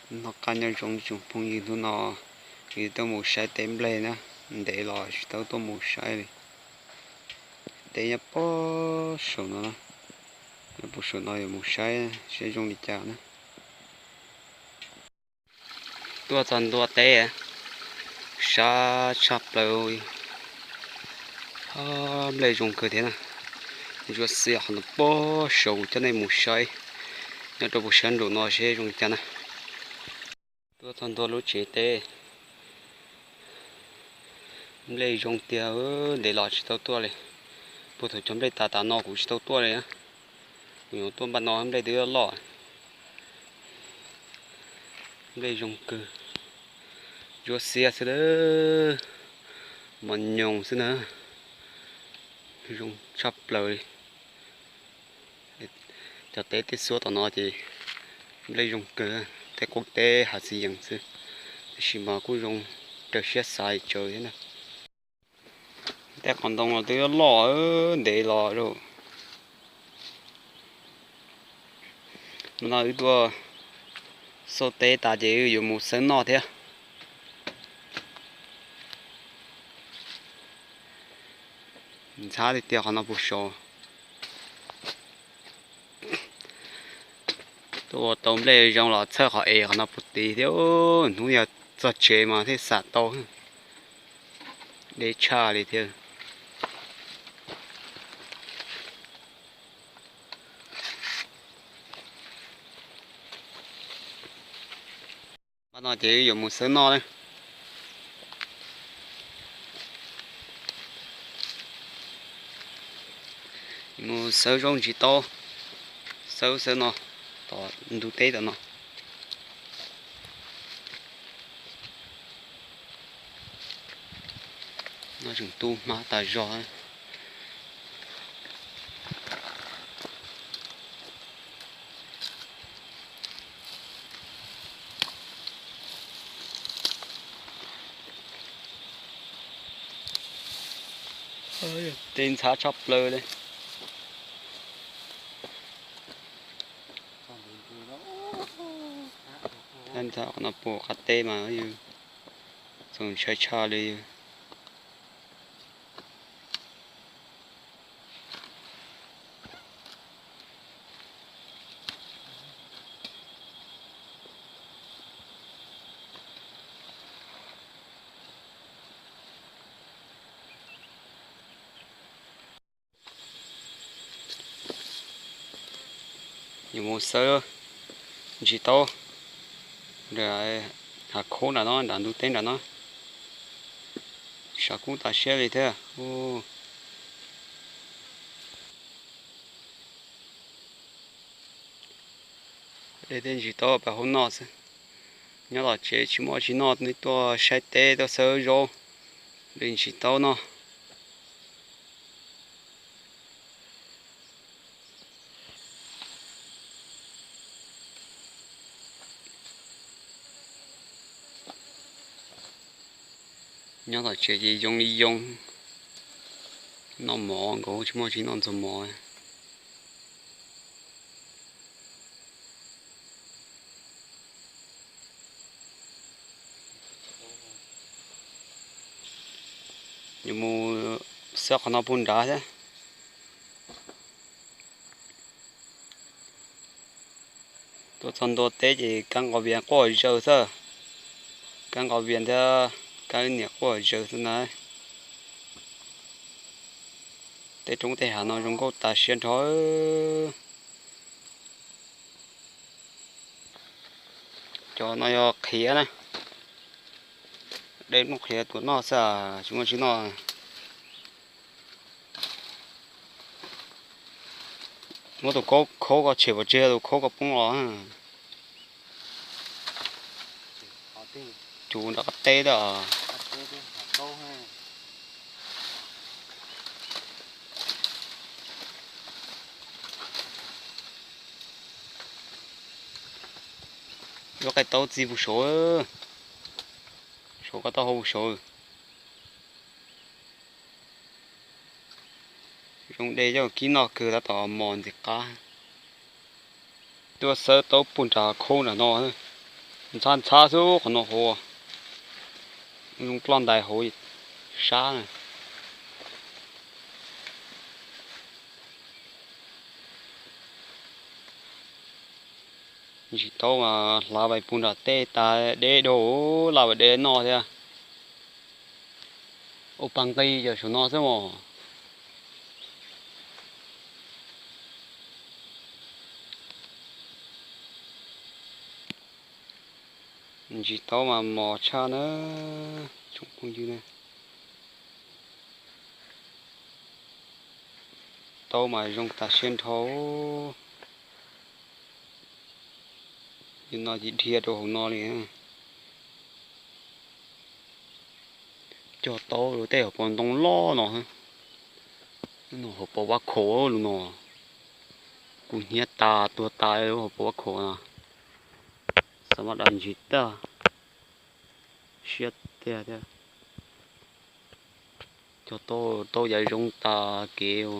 Noj qab nyob zoo tsoom phooj ywg, hnub no yus tuaj mus saib teb nplej na, ntev los tsis tau tuaj mus saib li. Teb nyob puag saum no, nyob puag saum no yuav mus saib seb zoo li cas na. Tuaj txog ntua teb, sab tshaj plaws, nplej zoo kawg thiab na. Ntsuab xiab qhov no puag saud, kuv coj nej mus saib nyob rau puag sab nraum no seb zoo li cas na. Tuaj txog ntua lub tsev teb, nplej zoo tiag, ntev los tsis tau tuaj li. Puag thaum cog nplej tas tas no kuv tsis tau tuaj li. Kuv yuav tuaj npaj no nplej twb loj. Nplej zoo kawg, ntsuab xiab xwb, mos nyoos xwb na. Zoo tshaj plaws li. Cov teb tej xuab tom no ces nplej zoo kawg, tej qub teb hav txiv yees xwb, tab sis mas kuj zoo raws siab xav tsawv thiab na. Tej qhov ntoo los twb loj, ntev los lawm. No wb tuaj xauj teb tas ces wb yuav mus xawb noj thiab. Ntxhab tiag tiag qhov no puag saud. Tuaj ua tau nplej zoo los txhawj qhov es qhov no puag tid thiab, hnub yog txog tsev mas thiaj xam tau. Deb tshaj li thiab. Pab no ces wb yuav mus xawb noj na. Mus xawb zaub ntsis taub, xawb xawb no, tom ntug teb tom no. No tseem tu hma tas zog. Teb ntxhab tshaj plaws li. Ntxhab qhov no puag qab teb mas yus txaus ntshai tshaj li. Yuav mus xawb ntsis taub nram hav khaub nram no, nram ntug teb nram no. Sav kub tas siab li thiab. De tej ntsis taub pab hauv noj xwb. Nyob tom tsev tsis muaj tsis noj, tuaj saib teb tuaj xawb zaub, de ntsis taub noj. Nyob tom tsev ces yoo li yoo, noj mov nkaus tsis muaj tsis noj ntxuag mov. Yuav mus xawb qhov no puag nrad thiab. Tuaj txog ntua teb ces kab nqos vias quaj zawg xwb. Kab nqos vias thiab kab niam quaj zawg xwb na. Tej roob tej hav no zoo nkauj tas siab nrho. Cov no yog qhiav na. De muab qhiav tuav noj xwb, tsis muaj tsis noj. Muab tus khaub khaub ko tshem pov tseg, tus khaub ko poob los. Cus nram qab teb thiab. Yuav qaij taub txi puag saud, saum koj taub hau puag saud. Zoo de coj kib noj kawg tab tom mos ntxim qab. Tuaj xawb taub puag nram khaub nram no. Ntxhab ntxhab xwb qhov no hauv, zoo ploj ntais hauv sab na. Ntsis taub mas hlav vais pug nram tej tas deb dhau, laj vais deb noj thiab. Ua pag nqi cov saum no xwb mos. Ntsis taub mas mos tshaj na, tsoom phooj ywg na. Taub mas zoo tas siab nrho. Yog no ces dhia rau hauv no li. Cog taub rau tej hauv paus ntoo loj no. No hauv paus vab khaum lub no. Kuv hnyiab tas tuag tas hauv paus vab khaum no. Xav mas dam ntsis tag. Siab tiag thiab. Cog taub, taub yav zoo tas kev.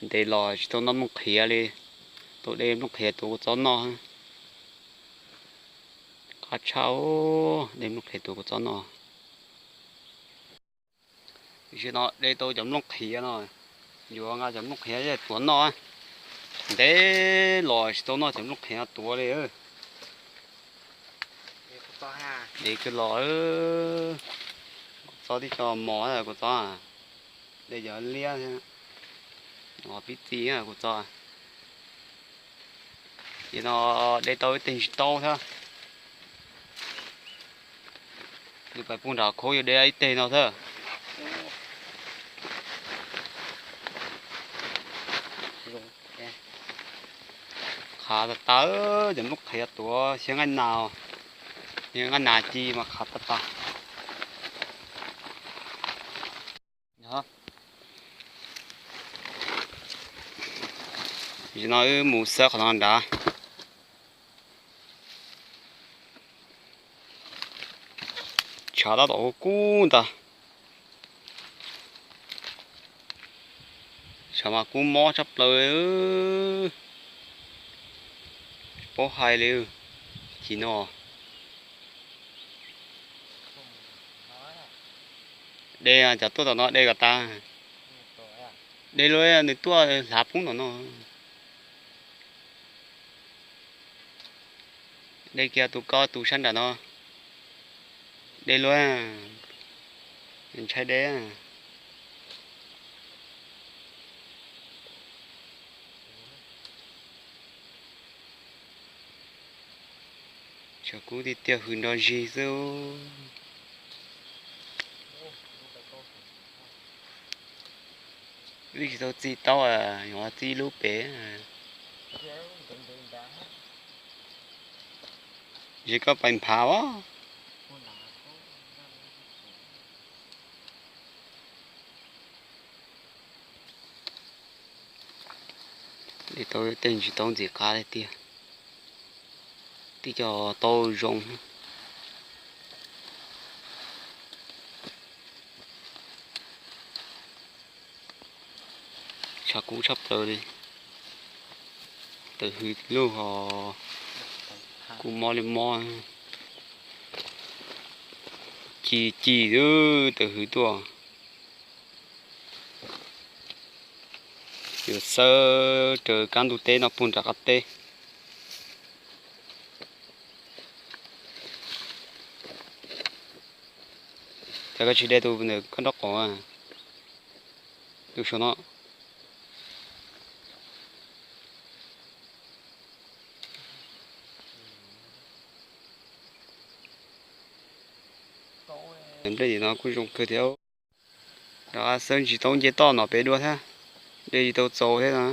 Ntev los tsis tau noj nplooj qhiav li. Tau de nplooj qhiav tuav kua txob noj. Qab tshaj, de nplooj qhiav tuav kua txob noj. Tam sim no de tau cov nplooj qhiav no, yuav nqa cov nplooj qhiav tuav noj. Ntev los tsis tau noj cov nplooj qhiav tuav li. De kawg los, kua txob tib co mos kua txob, de cov liab thiab, pib txi kua txob. Ces no de tau ib teg ntsis taub thiab. Nws pais puag nram khov yuav de ib teg no thiab. Qhav tas tas, cov nplooj qhiav tuav xyov nqaij nas, nqaij nas ci mas qhav tas tas. Tam sim no wb mus xawb qhov no nrad. Tshav tab tom kub kub ntag. Tshav mas kub mob tshaj plaws, tsis paub hais li. Chim no de cov tuaj tom no de kom tas. De luaj, nws tuaj hlav poob tom no. De kiag tus ko tus sab nram no. De luaj, ntshai de. Tshav kub tiag tiag, hws nrog zig xwb. Wb tsis tau txi taub, yuav txi lub pem. Ntshe koj pais nphav os. De tau tej ntsis taub ntxim qab tiag tiag. Tib co taub zoo. Tshav kub tshaj plaws li. Tawm hws lug hos, kub mob li mob. Ci ci xwb tawm hws tuaj. Yuav xawb raws kab ntug teb no puag nram qab teb. Cas koj tsis de tus ntawm koj nraub qaum, tus saum no? Nplej tim no kuj zoo kawg thiab. Rov qab xawb ntsis taub nce toj no pem dua thiab, de tsis tau txaus thiab no.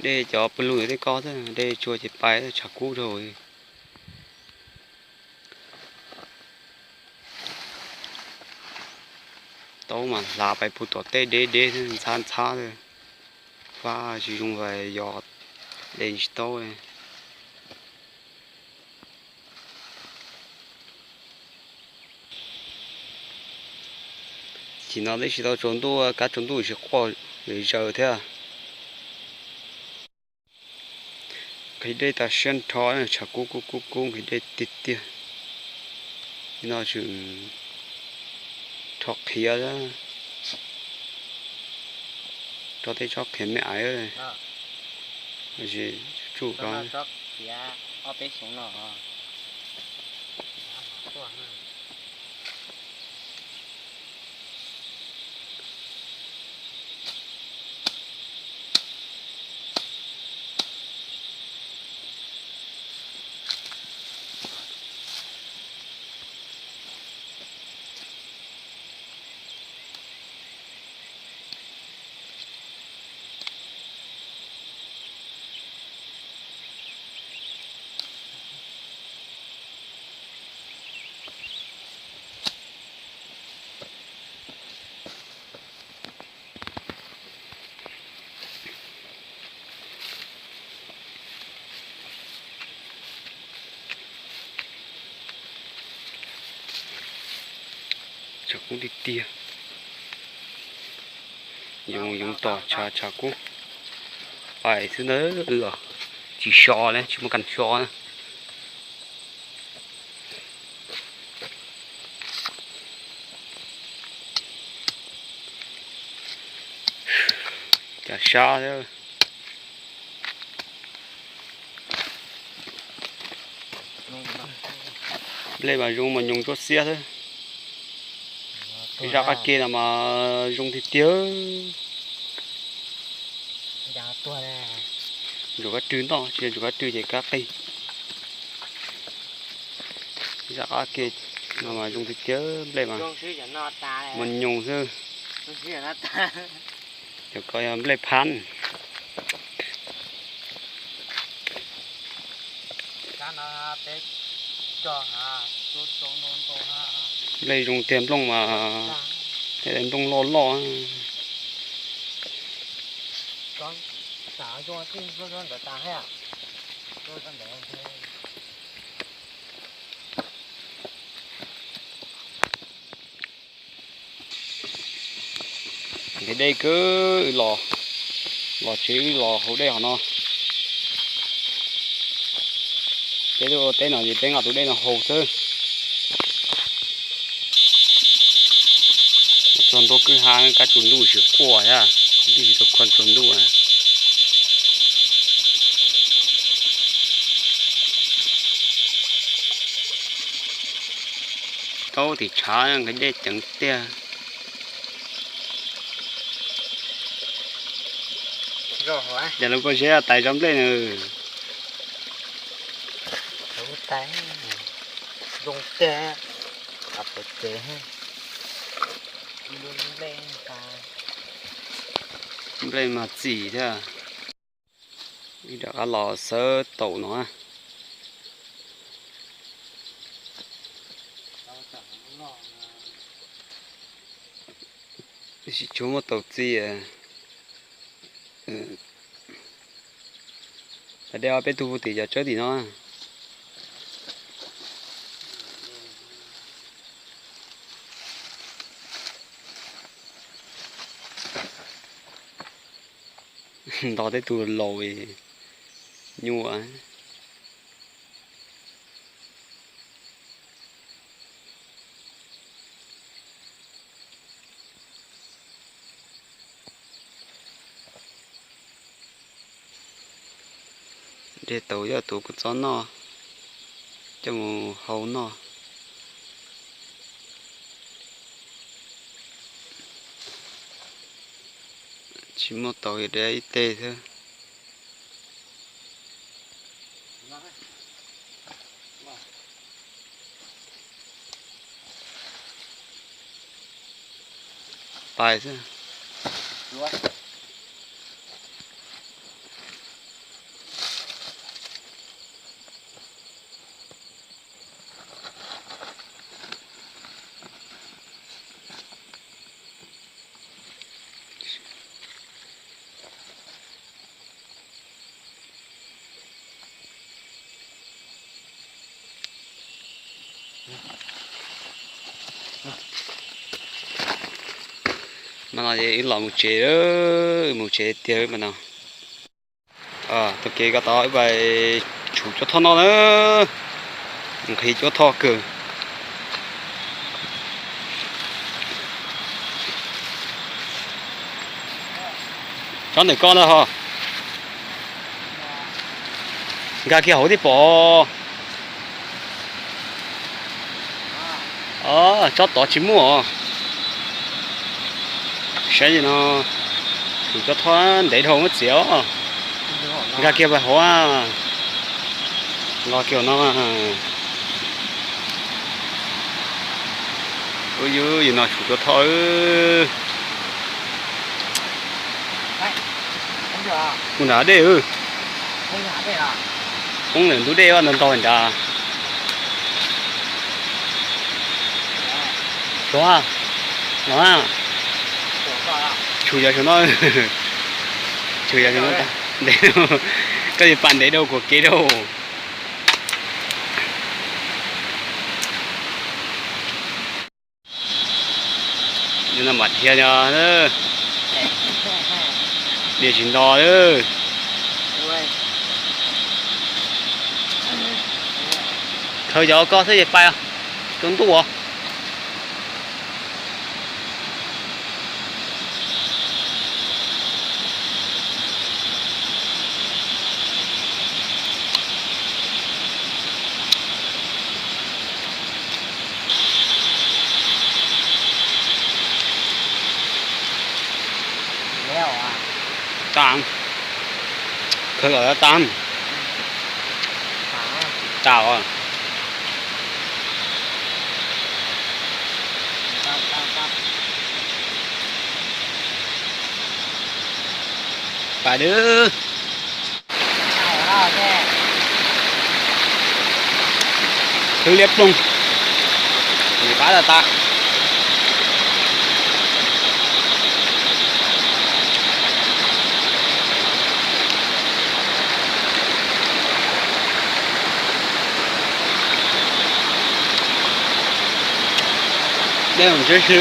Dej cov pw lug tej koj xwb, dej tsuag ces pais tshav kub dhau. Taub mas hlav pais puag tom tej deb deb xwb, ntxhab ntxhab xwb. Fab tsis zoo, yos dej tsis taub li. Chim no twb tsis tau tsaus ntuj, kab tsaus ntuj tsis quaj zaws thiab. Nqhis dej tas siab nrho, tshav kub kub kub kub, nqhis dej tiag tiag. No tseem rho qhiav, rho tej tsob qhiav me aiv, tsuj tsuj ko. Tshav kub tiag tiag. Yoov yoov tos tshav tshav kub. Pais xwb ntag, tsis so li, tsis muaj kas so na. Cas sab thiab. Nplej mas zoo mas nyoos tsuab xiab xwb. Zaj qab ke no mas zoo tiag tiag. Ntsuas kab rwg noj, tsis ntsuas kab rwg ces kab qig. Zaj qab ke no mas zoo tiag tiag, nplej mas mas nyoos xwb. Cov ko yog nplej phab. Nplej zoo tiag, nplooj mas thiab nplooj loj loj. Nqhis dej kawg los, los tsev wb los haus dej hov no. Peb tuaj ua teb no ces peb nqa tus dej no haus xwb. Txog ntua kwj ha kab tsaus ntuj tsis quaj thiab, twb tsis tau khuam tsaus ntuj. Taub tim tshav nqhis dej ceev tiag. Yog lawv kuj siab tais tsob nplej na. Zoo tiag, nplej mas txim thiab. Wb rov qab los xawb taum no. Tsis tshua muaj taum txi. Pas dej ob peb tug puag tim cov tsawb tim no. Nto tej tug laus nyuaj. Dej taus coj tuav kua txob noj, coj mus hau noj. Tsis muaj taus, de ib teg xwb. Pais xwb. Mas no wb los mus tsev, mus tsev tiag mas no. Taug kev ko tod wb pais tshum cuab thoj noj na. Nqhis cuab thoj kawg. Tsob ntawm ko ntag ho. Nkag kiag hauv thiaj pom. Tsob tod tsis muaj os. Saib li no, tshum cuab thoj ntev dhau muab txiav os. Nkag kiag pais hauv, nkag kiag no. Ub, yus no tshum cuab thoj. Mus nram dej. Poob ntawm ntug dej ntau ntau nrad. Tsuav no, tshum yog saum no, tshum yog saum no. Ntev, koj yuav pais ntev dhau kuv kev dhau. Yus no mam dhia no, dhia tsis nto lawm. Khaws cov koj xwb ces pais, tsaus ntuj os. Tas, khaws kom tas. Tas os. Pais dwb. Khwv liab ploog, nws qab tas tas. Dej ntshiab si.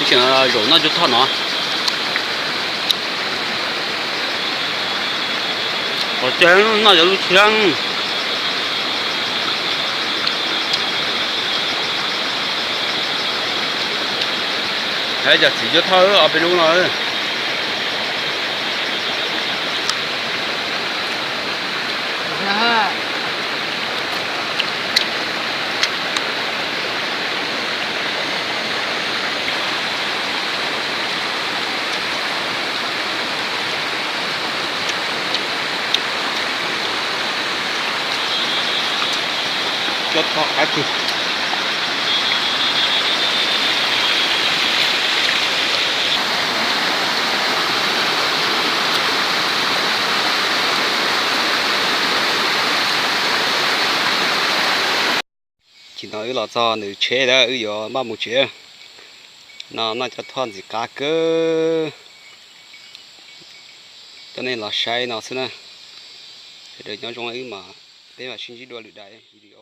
Ib txhia zaum noj cuab thoj no. Qhov tseeb noj cov lub tshiab. Hais cov txiv cuab thoj ob peb lub no. Cuab thoj qab kawg. Chim no wb los txog ntawm tsheb lawm, wb yuav maj mus tsev. No noj cuab thoj ntxim qab kawg. Coj nej los saib no xwb na. Sawv daws nyob zoo, wb mam, peb mam sib ntsib dua lwm daim video.